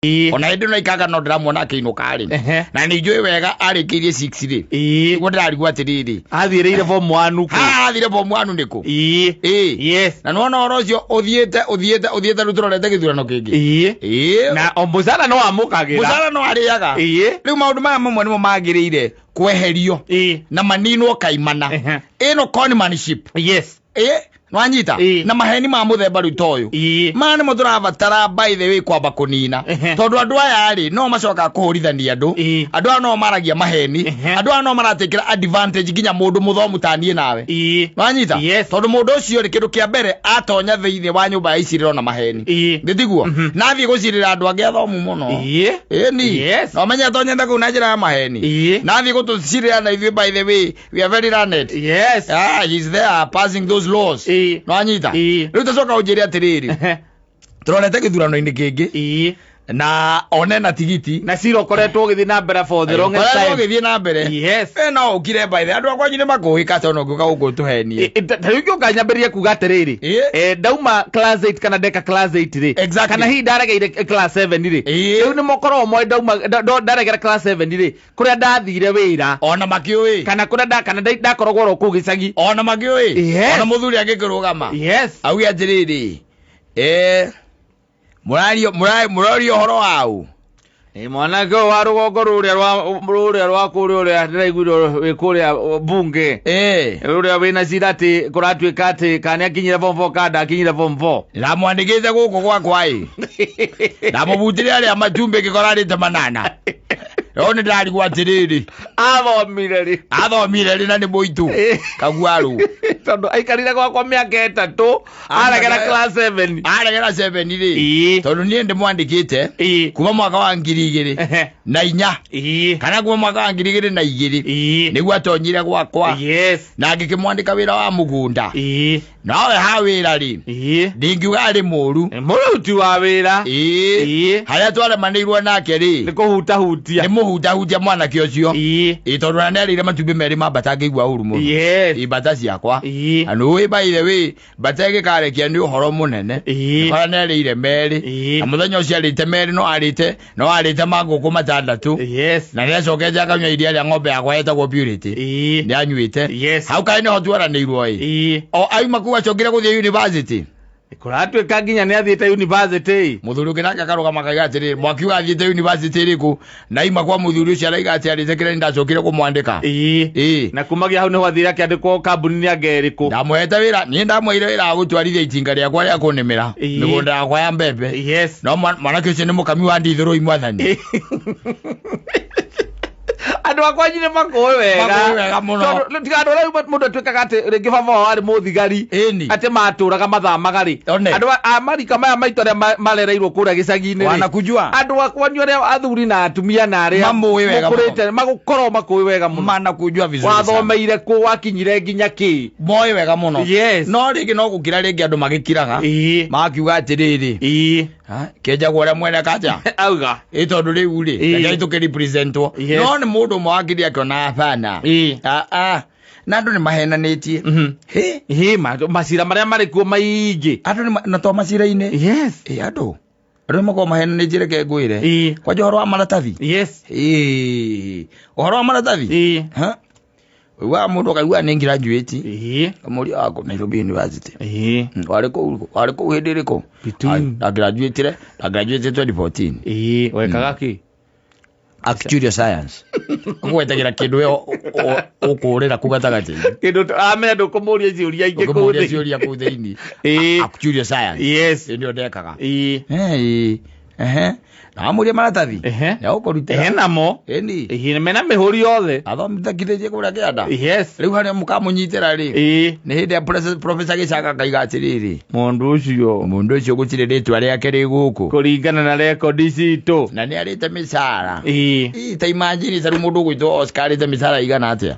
Ona hĩndĩ ĩno ikanga no ndĩramuona akĩinũka rĩ. Na nĩ njũĩ wega arĩkĩirie 6 rĩ. Nĩguo ndĩrarigwo atĩrĩrĩ. Athiĩrĩire form 1 kũ? Haha athire form 1 nĩkũ? Ĩĩ. Yes. Na nĩwona ũhoro ũcio ũthiĩte ũthiĩte ũthiĩte rĩu tũrorete gĩthurano kĩngĩ. Ĩĩ. Ĩĩ. Na o mũcara no amũkagĩra. Mũcara no arĩaga. Ĩĩ. Rĩu maũndũ maya mamwe nĩmo magĩrĩire kweherio na maninwo kaimana. Ĩno conmanship. Yes. Ĩĩ. Nwanyita Ĩĩ. Na maheni ma mũthemba rĩu ta ũyũ. Ĩĩ. Maya nĩmo tũrabatara by the way kwamba kũnina. Tondũ andũ aya rĩ no macokaga kũhũrithania andũ. Ĩĩ. Andũ aya no maragia maheni. Andũ aya no maratekera advantage nginya mũndũ mũthomu ta niĩ nawe. Ĩĩ. Nwanyita? Yes. Tondũ mũndũ ũcio rĩ kĩndũ kĩa mbere atonya thĩinĩ wa nyũmba ya icirĩro na maheni. Ĩĩ. Nĩtiguo? Na athiĩ gũcirĩra andũ angĩ athomu mũno. Ĩĩ. Ĩni. Yes. Na ũmenye atonyete kũu na njĩra ya maheni. Ĩĩ. Na athiĩ gũtũcirĩra na ithuĩ by the way we are very learned. Yes. Ah, he's there passing those laws. Ĩĩ. Nwanyita? Ĩĩ. Rĩu tacoka ũnjĩre atĩrĩrĩ. Tũrorete gĩthurano-inĩ kĩngĩ. Ĩĩ. Na one na tigiti. Na cira ũkoretwo ũgĩthiĩ na mbere for the longest Ũkoretwo time. ũgĩthiĩ na mbere. Yes. Eh, no ũkire by the andũ a kwanyu nĩ makũhĩka tondũ ũngĩũka gũkũ tũhenie. Ta rĩu ngĩũka nyambĩrĩrie kuga atĩrĩrĩ. Ĩĩ. Ndauma class 8 kana ndeka class 8 rĩ. Exactly. Kana hihi ndaregeire class 7 rĩ. Ĩĩ. Rĩu nĩ mokoragwo moĩ ndauma ndaregera class 7 rĩ kũrĩa ndathire wĩra. Ona makĩũĩ. Kana kũrĩa kana ndakoragwo oro kũu gĩcagi. Ona makĩũĩ. Yes. Ona mũthuri angĩkĩrũgama. Yes. Auge atĩrĩrĩ. Mũrario mũrorio ũhoro wau. Mwanake ũyũ wa rũgongo rũrĩa rwa rũrĩa rwa kũrĩa ũrĩa ndĩraiguire wĩ kũrĩa bunge. Rũrĩa wĩna cira atĩ kũratuĩka atĩ kana nĩakinyire form 4 kana ndakinyire form 4. Ndamwandĩkĩte gũkũ gwakwa ĩ. Ndamũbutire arĩa matumbĩ ngĩkora arĩte manana. No nĩ ndarigwo atĩrĩrĩ. Athomire rĩ? Athomire rĩ na nĩ mũitũ. Kaguarũ. Tondũ aikarire gwakwa mĩaka 3 aregera class 7. Aregera 7 rĩ. Ĩĩ. Tondũ niĩ ndĩmwandĩkĩte Ĩĩ. kuma mwaka wa 2004. Ĩĩ. Kana kuma mwaka wa 2002. Ĩĩ. Nĩguo atonyire gwakwa. Yes. Na ngĩkĩmwandĩka wĩra wa mũgũnda. Ĩĩ. Nawe ha wĩra rĩ. Ĩĩ. Ndingiuga arĩ mũru. Mũruti wa wĩra. Ĩĩ. Ĩĩ. Harĩa twaremanĩirwo nake rĩ. Nĩ kũhutahutia. Nĩ mũhutahutia mwanake ũcio. Ĩĩ. Ĩĩ, tondũ ona nĩarĩire matumbĩ merĩ ma mbata ngĩigua ũru mũno. Yes. Ĩĩ, mbata ciakwa. Ĩĩ. Na nĩũĩ by the way, mbata ĩgĩkarekia nĩ ũhoro mũnene. Ĩĩ. Kora nĩarĩire merĩ. Ĩĩ. Na mũthenya ũcio arĩte merĩ no arĩte ma ngũkũ matandatũ. Yes. Na nĩacokete akanyua iria rĩa ng'ombe yakwa yetagwo Purity. Ĩĩ. Nĩanyuĩte. Yes. Hau kaĩ nĩho twaranĩirwo ĩ. Ĩĩ. O auma kũu acokire gũthiĩ university. Kũratuĩka nginya nĩathiĩte university. Mũthuri ũngĩ nake akarũgama akauga atĩrĩrĩ, mwakiuga athiĩte university ĩrĩkũ? Na aima kwa mũthuri ũcio arauga atĩ arĩte kĩrĩa ndacokire kũmwandĩka. Ĩĩ. Ĩĩ. Na kumagia hau nĩho athire akĩandĩkwo kambuni-inĩ anga ĩrĩkũ. Ndamũhete wĩra, niĩ ndamũheire wĩra wa gũtwarithia itinga rĩakwa rĩa kũnĩmĩra Ĩĩ. mĩgũnda yakwa ya mbembe. Yes. No mwanake ũcio nĩ mũkami wa ndithũrũi mwathani. Andũ akwa nĩ makũĩ wega. Makũĩ wega mũno. Tondũ tiga andũ arĩa mũndũ atuĩkaga atĩ rĩngĩ baba wao arĩ mũthigari. Ĩni. Atĩ matũraga mathamaga rĩ. One. Andũ a marika maya maitũ arĩa marereirwo kũrĩa gĩcagi-inĩ rĩ. Wanakujua. Andũ akwa nĩ arĩa athuri na atumia na arĩa Mamũĩ wega mũno. mũkũrĩte, magũkorwo makũĩ wega mũno. Manakujua vizuri sana. Wathomeire kũ, wakinyire nginya kĩ. Moĩ wega mũno. Yes. No rĩngĩ no gũkira rĩngĩ andũ magĩkiraga. Ĩĩ. Magakiuga atĩrĩrĩ. Ĩĩ. Ha? Kĩenjagwo ũrĩa mwene kaja. Auga. Ĩ tondũ rĩu rĩ, Ĩĩ. rekei tũkĩrepresentwo. Yes. No nĩ mũndũ ũmwe wakire akĩona hapana. Ĩĩ. Ah, ah. Na andũ nĩ mahenanĩtie. Hĩ? Hĩ, macira marĩa marĩ kuo maingĩ. Andũ nĩ na to macira-inĩ. Yes. Ĩ, andũ. Andũ nĩ makoragwo mahenanĩtie, reke ngwĩre. Ĩĩ. Kwanja ũhoro wa maratathi. Yes. Ĩĩ. Ũhoro wa maratathi? Ĩĩ. Ha? Ũiguaga mũndũ akaigua nĩ graduate. Ĩĩ. Kamũria wako Nairobi University. Ĩĩ. Warĩ kũu, warĩ kũu hĩndĩ ĩrĩkũ? Between. Ai, nda graduate 2014. Ĩĩ, wekaga kĩ? Actuarial science. Ũgwetagĩra kĩndũ we ũkũrĩra kũu gatagatĩ. Kĩndũ amenya ndũkũmũria ciũria ingĩ kũu Ũkũmũria thĩinĩ. ciũria kũu thĩinĩ. Ĩĩ. Actuarial science. Yes. Ĩyo nĩyo ndekaga. Ĩĩ. Ĩĩ. Ehe. Na wamũria maratathi? Ehe. Nĩ agũkũrutĩra. Ehe namo. Ĩni. Ĩĩ, mena mĩhũri yothe. Athomithagithĩtie kũrĩa kĩanda. Yes. Rĩu harĩa mũkamũnyitĩra rĩ. Ĩĩ. Nĩ hĩndĩ ya Professor Gĩchaka akaiga atĩrĩrĩ. Mũndũ ũcio. Mũndũ ũcio gũtirĩ rĩtwa rĩake rĩ gũkũ. Kũringana na rekondi citũ. Na nĩ arĩte mĩcara. Ĩĩ. Ĩĩ, ta imagine ta rĩu mũndũ ũgwĩtwo Oscar arĩte mĩcara igana atĩa?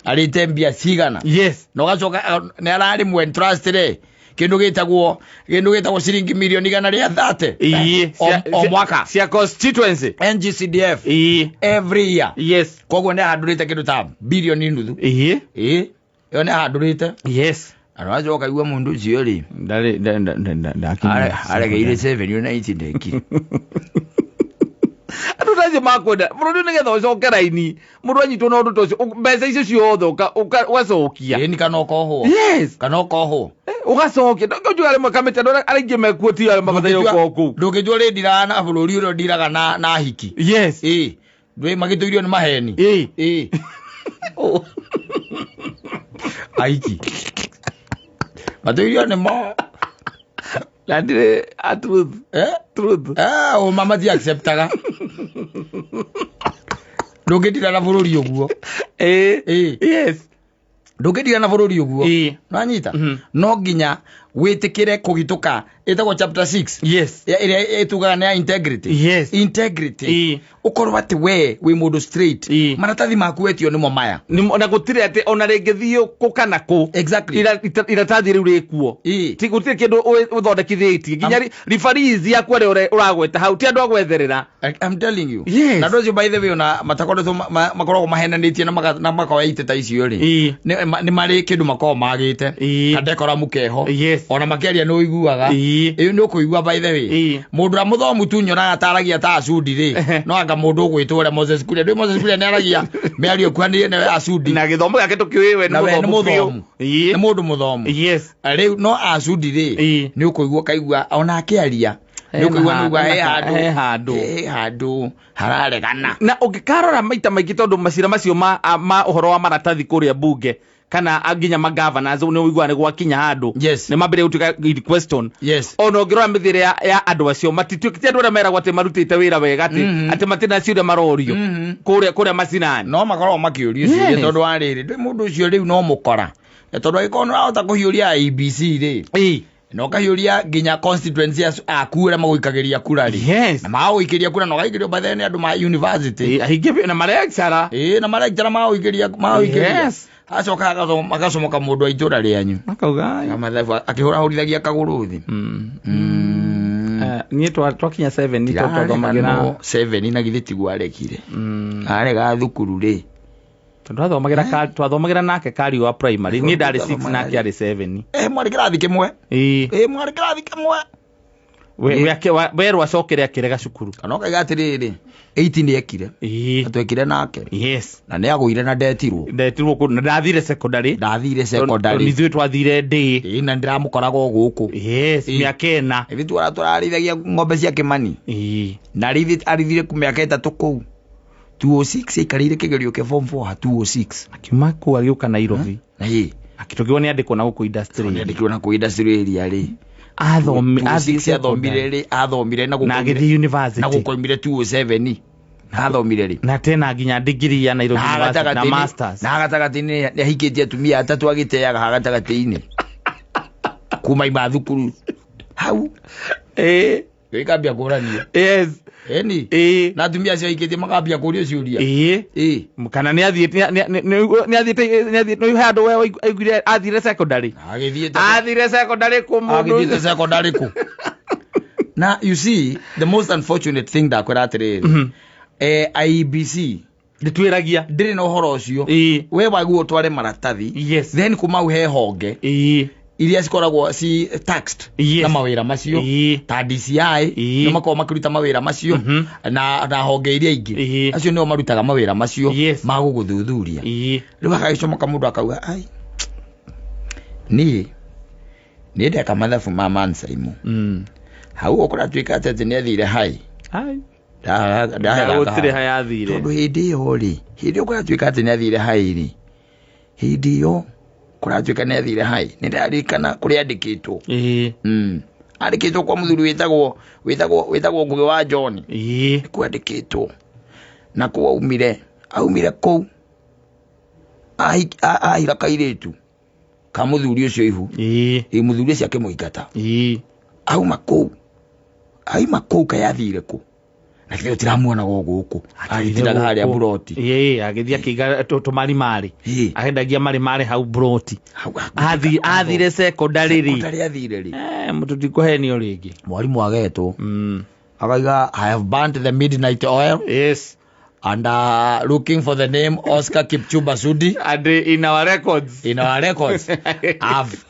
Arĩte mbia cigana? Yes. Na ũgacoka, nĩ ararĩ mwe trust rĩ. Kĩndũ gĩtagwo ciringi mirioni igana rĩa thate. Ĩĩ. O mwaka. Cia constituency. NGCDF. Ĩĩ. Every year. Yes. Koguo nĩ ahandũrĩte kĩndũ ta bilioni nuthu. Ĩĩ. Ĩĩ. Ĩyo nĩ ahandũrĩte. Yes. Na nĩwacoka ũkaigua mũndũ ũcio rĩ. Ndarĩ, nda, nda, nda, nda, ndakinyire. Aregeire 7 ona ici ndekire. Andũ ta acio makwenda bũrũri nĩgetha ũcoke raini, mũndũ anyitwo na ũndũ ta ũcio, mbeca icio ciothe ũgacokia. Ĩni kana ũkohwo. Yes. Kana ũkohwo. Ũgacokia. Ndũngiuga rĩmwe kamĩtĩ andũ arĩa aingĩ mekuo ti arĩa mabataire gũkorwo kũu. Ndũngĩtua rĩ ndiraga na bũrũri ũrĩa ndiraga na hiki. Yes. Ĩ ndwĩ magĩtũirio nĩ maheni. Ĩ. Ĩ. Aiki. Matũirio nĩ mo. Na ndirĩ a truth. Eh? Truth. Ah, o mama ti acceptaga. Ndũngĩtira na bũrũri ũguo. Ĩ. Ĩ. Yes. Ndũngĩtira na bũrũri ũguo. Ĩ. Nĩwanyita? Mhm. No nginya wĩtĩkĩre kũhĩtũka ĩtagwo chapter 6. Yes. Ĩrĩa ĩtugaga nĩ ya integrity. Yes. Integrity. Ĩ. Ũkorwo atĩ we wĩ mũndũ straight. Ĩ. Maratathi maku wetio nĩmo maya. Na gũtirĩ atĩ ona rĩngĩthiĩ kũ kana kũ. Exactly. Iratathi rĩu rĩkuo. Ĩ. Ti gũtirĩ kĩndũ ũthondekithĩtie. Nginya referees yaku arĩa ũragweta hau ti andũ a gwetherera. I'm telling you. Yes. Na andũ acio by the way ona matakoretwo makoragwo mahenanĩtie na makoya iteta icio rĩ. Ĩ. Nĩ marĩ kĩndũ makoragwo magĩte. Ĩ. Kandekoramu keho. Yes. Ona makĩaria nĩ ũiguaga. Ĩ. Ĩyo nĩ ũkũigua by the way. Ĩ. Mũndũ ũrĩa mũthomu tu nyonaga taragia ta Acudi rĩ. No anga mũndũ ũgwĩtwo ũrĩa Moses Kuria. Ndũĩ Moses Kuria nĩ aragia mĩario ĩkuhanĩrĩrie na Acudi. Na gĩthomo gĩake tũkĩũĩ we Na we nĩ nĩ mũthomu biũ. mũthomu. Ĩ. Nĩ mũndũ mũthomu. Yes. Rĩu no Acudi rĩ. Ĩ. Nĩ ũkũigua ũkaigua ona akĩaria. Nĩ ũkũigua nĩ ũigua he handũ. He handũ. He handũ hararegana. Na ũngĩkarora maita maingĩ tondũ macira macio ma ũhoro wa maratathi kũrĩa bunge kana nginya magavana nĩ ũiguaga nĩ gwakinya handũ. Yes. Nĩ mambĩrĩria gũtuĩka in question. Yes. Ona ũngĩrora mĩthiĩre ya andũ acio matituĩkĩte andũ arĩa meragwo atĩ marutĩte wĩra wega atĩ atĩ matirĩ na ciũria marorio kũrĩa macinani. No makoragwo makĩũrio ciũria Yes. tondũ wa rĩrĩ ndũĩ mũndũ ũcio rĩu no mũkora. Tondũ angĩkorwo nĩ ũrahota kũhiũria IEBC rĩ. Ĩ. Na ũkahiũria nginya constituency aku arĩa magũikagĩria kura rĩ. Yes. Na magũikĩria kura na ũgaikĩrio by the way nĩ andũ ma university. Ĩ, aingĩ biũ na marekcara. Ĩ, na marekcara magũikĩria. Yes. Acoka agacomoka mũndũ wa itũra rĩanyu. Akauga. Amathabu akĩhũrahũrithagia kagũrũ thĩ. Niĩ twakinya 7 nĩ twathomagĩra. 7 na githĩ tiguo arekire. Arega thukuru rĩ. Tondũ twathomagĩra nake Kariũ wa primary. Niĩ ndarĩ 6 nake arĩ 7. Mwarĩ kĩrathi kĩmwe. Ĩ. Mwarĩ kĩrathi kĩmwe. Werwo acokere akĩrega cukuru. Kana ũkaiga atĩrĩrĩ, 8 nĩ ekire. Ĩ. Na twekire nake. Yes. Na nĩ agũire na ndetirwo. Ndetirwo kũ na ndathire secondary. Ndathire Tondũ secondary. ithuĩ twathire day. Ĩ, na ndĩramũkoraga o gũkũ. Yes, Ĩ. mĩaka ĩna. Ithuĩ tũrarĩithagia ng'ombe cia Kĩmani. Ĩ. Na arĩithire mĩaka 3 kũu. 206 aikarĩire kĩgerio kĩa form 4 ha 206. Akiuma kũu agĩũka Nairobi. Na ĩ. Akĩtũgĩrwo nĩ andĩkwo na gũkũ industry. Nĩ andĩkirwo na kũu industry area rĩ. Athire athomire rĩ, athomire na Na agĩthiĩ university. Na gũkoimire 207. Athomire rĩ. Na tena nginya degree ya Nairobi University na masters. Na gatagatĩ-inĩ nĩ ahikĩtie atumia atatũ agĩteaga ha gatagatĩ-inĩ. Kuma ima thukuru. Hau. Ĩ. Gĩkambia kũrania. Yes. Ĩni. Ĩ. Na atumia acio ahikĩtie makambia kũrio ciũria. Ĩ. Ĩ. Kana nĩ athiĩte nĩ athiĩte nĩ handũ we aiguire athire secondary. Agĩthiĩte Athire secondary kũ mũndũ. Agĩthiĩte secondary kũ. Na you see the most unfortunate thing ndakwĩra atĩrĩrĩ. IEBC Ndĩtwĩragia. Ndĩrĩ na ũhoro ũcio. Ĩ. We wagwo ũtware maratathi. Yes. Then kuma hau he honge. Ĩ. Iria cikoragwo ci taxed Yes. na mawĩra macio. Ĩ. Ta DCI Ĩ. nĩ makoragwo makĩruta mawĩra macio na honge iria ingĩ. Ĩ. Acio nĩo marutaga mawĩra macio Yes. ma gũgũthuthuria. Ĩ. Rĩu agagĩcomoka mũndũ akauga ai niĩ nĩ ndeka mathabu ma Mansaimu. Hau ũkũratuĩka atĩ nĩ athire hai. Hai. Ndahega Gũtirĩ hayathire. Tondũ hĩndĩ ĩyo rĩ, hĩndĩ ĩyo kũratuĩka atĩ nĩ athire hai rĩ, hĩndĩ ĩyo kũratuĩka nĩ athire hai, nĩ ndaririkana kũrĩa andĩkĩtwo. Ĩ. Andĩkĩtwo kwa mũthuri wĩtagwo Ngũgĩ wa John. Ĩ. Nĩkuo andĩkĩtwo. Na kũu aumire kũu ahira kairĩtu ka mũthuri ũcio ihu. Ĩ. Ĩ, mũthuri ũcio akĩmũingata. Ĩ. Auma kũu. Aima kũu kaĩ athire kũ? Na githĩ tũtiramuonaga o gũkũ. Agĩtindaga harĩa mburoti. Ĩ, agĩthiĩ akĩiga tũmarimarĩ. Ĩ. Akendagia marimarĩ hau mburoti. Hau, Athire secondary rĩ. Secondary athire rĩ. Mũndũ ndikũhenio rĩngĩ. Mwarimũ agetwo. Akauga, I have burnt the midnight oil. Yes. And looking for the name Oscar Kipchumba Sudi And in our records, in our records. I've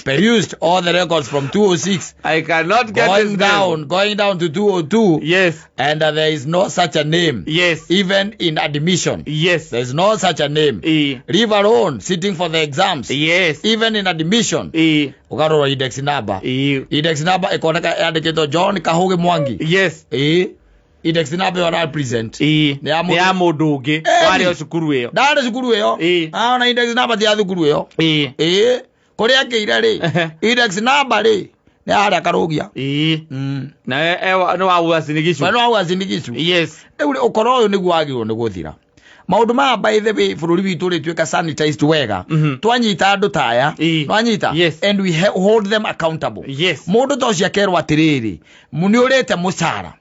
perused all the records from 206 I cannot get going his down, name. going down to 202. Yes. And there is no such a name. Yes. Even in admission. Yes. There is no such a name. Leave alone sitting for the exams. Yes. Even in admission. Ukarora index number. Index number ikoneka yandikitwo John Kahugi Mwangi. Yes. Index number ĩyo present. Nĩ ya mũndũ ũngĩ warĩ o cukuru ĩyo. Ndarĩ cukuru ĩyo. Ona index number ti ya thukuru ĩyo. Kũrĩa akĩire rĩ, index number rĩ nĩ harĩa Karũgia. Na nĩ wa Uasin Gishu. Nĩ wa Uasin Gishu. Yes. Rĩu ũkoro ũyũ nĩguo wagĩrĩirwo nĩ gũthira. Maũndũ maya by the way bũrũri witũ ũrĩtuĩka sanitized wega. Twanyita andũ ta aya. Twanyita. Yes. And we hold them accountable. Yes. Mũndũ ta ũcio akerwo atĩrĩrĩ, nĩ ũrĩte mũcara.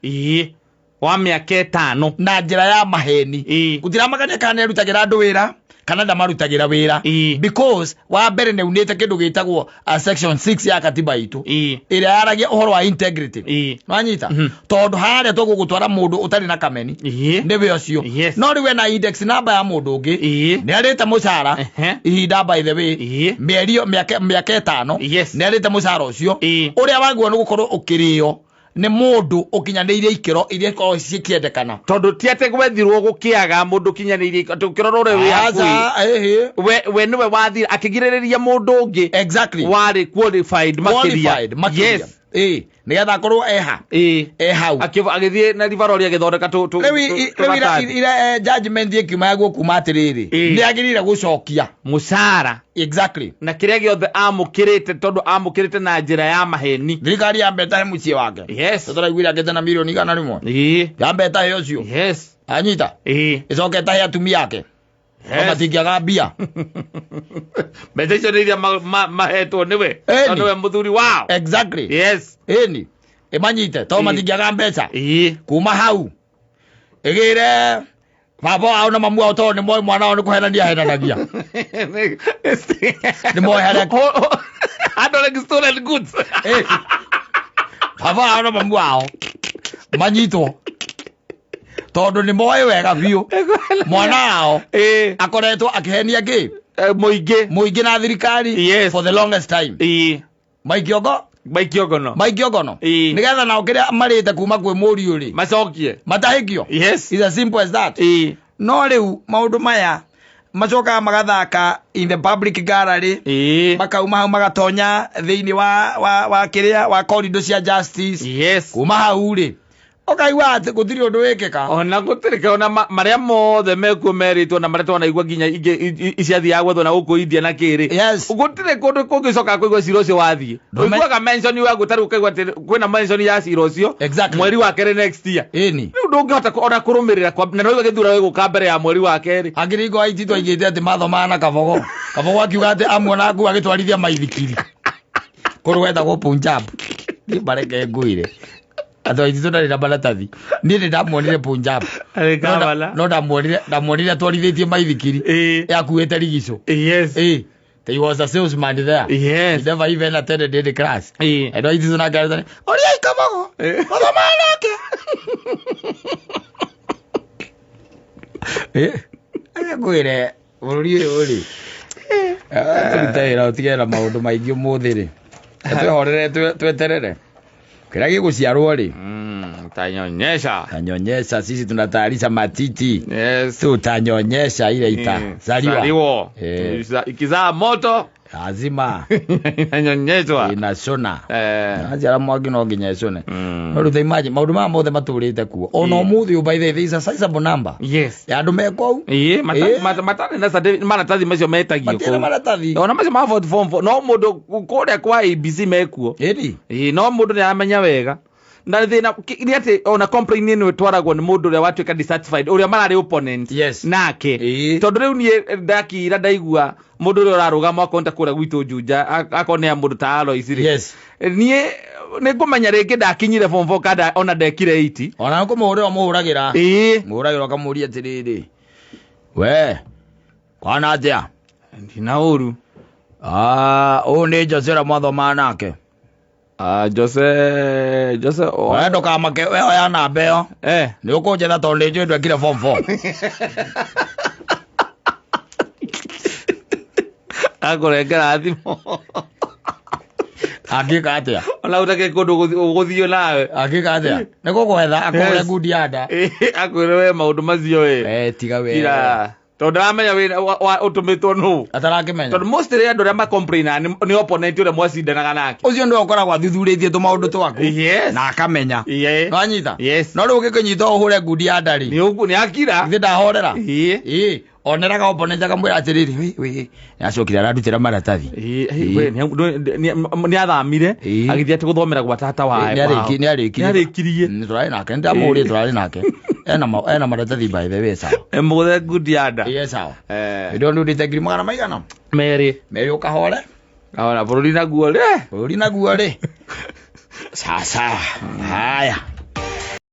Wa mĩaka ĩtano na njĩra ya maheni. Gũtiramakania kana nĩarutagĩra andũ wĩra kana ndamarutagĩra wĩra, because wa mbere nĩaunĩte kĩndũ gĩtagwo section 6 ya katiba itũ ĩrĩa yaragia ũhoro wa integrity. Nwanyita? Tondũ harĩa tũgũgũtwara mũndũ ũtarĩ na kameni nĩwe ũcio. No rĩu ena index number ya mũndũ ũngĩ nĩarĩte mũcara ihinda by the way mĩeri mĩaka ĩtano nĩarĩte mũcara ũcio ũrĩa wagĩrĩirwo nĩ gũkorwo ũkĩrĩo nĩ mũndũ ũkinyanĩirie ikĩro iria ikoragwo cikĩendekana. Tondũ ti atĩ gwethirwo gũkĩaga mũndũ ũkinyanĩirie ikĩro, tũkĩrora ũrĩa wĩ hakuhĩ. We nĩwe wathire akĩgirĩrĩria mũndũ ũngĩ. Exactly. Warĩ qualified makĩria. Yes. Nĩgetha akorwo eha. Hau. Agĩthiĩ na ribarori agĩthondeka rĩu ira judgment ĩkiuma ya guo kuma atĩrĩrĩ nĩagĩrĩire gũcokia mũcara. Exactly. Na kĩrĩa gĩothe amũkĩrĩte tondũ amũkĩrĩte na njĩra ya maheni. Thirikari yambe ĩtahe mũciĩ wake. Yes. Tũraiguire akĩte na mirioni 100. Yambe ĩtahe ũcio. Yes. Anyita. Ĩcoke ĩtahe atumia ake. Yes. Matingĩaga mbia. Mbeca icio nĩ iria mahetwo nĩwe. Tondũ nĩwe mũthuri wao. Exactly. Yes. Ĩni. Ĩmanyite tondũ matingĩaga mbeca. Kuma hau ĩgĩre baba wao na mamu wao tondũ nĩ moĩ mwana wao nĩ kũhenania ahenanagia. Nĩ moĩ harĩa Handling stolen goods. Baba wao na mamu wao manyitwo tondũ nĩ moĩ wega biũ mwana wao akoretwo akĩhenia kĩ mũingĩ na thirikari. Yes. For the longest time. Maikiongo no nĩgetha nao kĩrĩa marĩte kuma kwĩ mũriũ rĩ macokie matahĩkio. Yes. It's as simple as that. No rĩu maũndũ maya macokaga magathaka in the public gallery, makauma hau magatonya thĩinĩ wa kĩrĩa wa corridor cia justice. Yes. Kuma hau rĩ ũkaigua atĩ gũtirĩ ũndũ wĩkĩka. Ona gũtirĩ ona marĩa mothe mekuo merĩtwo na marĩa twanaigua nginya ingĩ ciathiaga gwethwo na gũkũ India na kĩrĩ. Yes. Gũtirĩ kũndũ kũngĩcoka kũigua cira ũcio wathiĩ. Ũiguaga mention wa gũtarĩ ũkaigua atĩ kwĩna mention ya cira ũcio. Exactly. Mweri wa kerĩ next year. Ĩni. Rĩu ndũngĩhota ona kũrũmĩrĩra na no gĩthurano gĩgũka mbere ya mweri wa kerĩ. Angĩringo aiti twaigĩte atĩ mathomaga na Kabogo. Kabogo akiuga atĩ amuona nguo agĩtwarithia maithikiri. Kũrũ gwetagwo Punjab. Niĩ mareke ngwĩre. Andũ aitũ ndarĩ na maratathi. Niĩ nĩ ndamuonire Punjab. No ndamuonire atwarithĩtie maithikiri. Akuĩte rigicũ. Yes. He was a salesman there. Yes. He never even attended any class. Andũ aitũ nake arutani, ũrĩa Kabogo. Mathomaga nake. Ngwĩre bũrũri ũyũ rĩ. Tũrute wĩra ũtigane na maũndũ maingĩ ũmũthĩ rĩ. Twĩhorere tweterere. Kĩrĩa gĩgũciarwo rĩ. Tanyonyesha. Tanyonyesha, sisi tunatayarisha matiti. Yes. Tutanyonyesha ile itazaliwa. Ikizaa moto lazima inanyonyeshwa. Inashona. Aciara mwaki no nginya ĩcone. No rĩu imagine maũndũ maya mothe matũrĩte kuo. Ona ũmũthĩ by the way there is a sizable number. Yes. Ya andũ me kũu. Matarĩ na certificate maratathi macio metagio kũu. Matirĩ maratathi. Ona macio ma form 4 no mũndũ kũrĩa kwa ABC mekuo. No mũndũ nĩ aramenya wega. Na thĩna nĩ atĩ ona complaint ĩno ĩtwaragwo nĩ mũndũ ũrĩa watuĩka dissatisfied ũrĩa mararĩ opponent. Yes. Nake. Tondũ rĩu niĩ ndakira ndaigua mũndũ ũrĩa ũrarũgama akonta kũrĩa gwitũ Juja akonea mũndũ ta Alois rĩ. Yes. Niĩ nĩ ngũmenya rĩngĩ ndakinyire form 4 kada ona ndekire 8. Ona kũmũhũrĩra mũhũragĩra. Mũhũragĩra ũkamũria atĩrĩrĩ. We kwana atĩa? Ndina ũru. Ũyũ nĩ Jose ũrĩa mwathomaga nake. Ah, Jose Jose oh. We ndũkamake we oya namba ĩyo. Eh. Nĩ ũkũnjetha tondũ nĩ njũĩ ndwekire form 4. Akũrengera thimũ. Angĩka atĩa? Ona ũtakĩrĩ kũndũ ũgũthiĩ nawe. Angĩka atĩa? Nĩ gũgwetha akũhũre Yes. ngundi ya nda. Akwĩre we maũndũ macio ĩ. Eh, tiga we. Kira. Tondũ ndaramenya wĩra ũtũmĩtwo nũ. Atarakĩmenya. Tondũ mostly andũ arĩa macomplainaga nĩ opponent ũrĩa mwacindanaga nake. Ũcio nĩwe ũkoragwo athuthurĩtie tũmaũndũ twaku. Yes. Na akamenya. Yeah. Nĩwanyita? Yes. No rĩu ũgĩkĩnyita ũhũre ngundi ya nda rĩ. Nĩ ũguo nĩ akira. Githĩ ndahorera? Ĩĩ. Ĩĩ. Oneraga opponent akamwĩra atĩrĩrĩ, wĩ wĩ nĩacokire arandutĩra maratathi. Ĩĩ, we, nĩ athamire Ĩĩ. agĩthiĩ atĩ gũthomera gwa tata wa Nĩarĩkirie. nĩarĩkirie. Tũrarĩ nake, nĩndamũũria tũrarĩ nake. Ena ena maratathi by the way sawa. Mũgũthe ngundi ya nda. Ĩĩ sawa. Eh. Ndio ndundĩte ngiri magana maigana? Merĩ. Merĩ ũkahore. Ona bũrũri naguo rĩ. Bũrũri naguo rĩ. Sasa. Haya.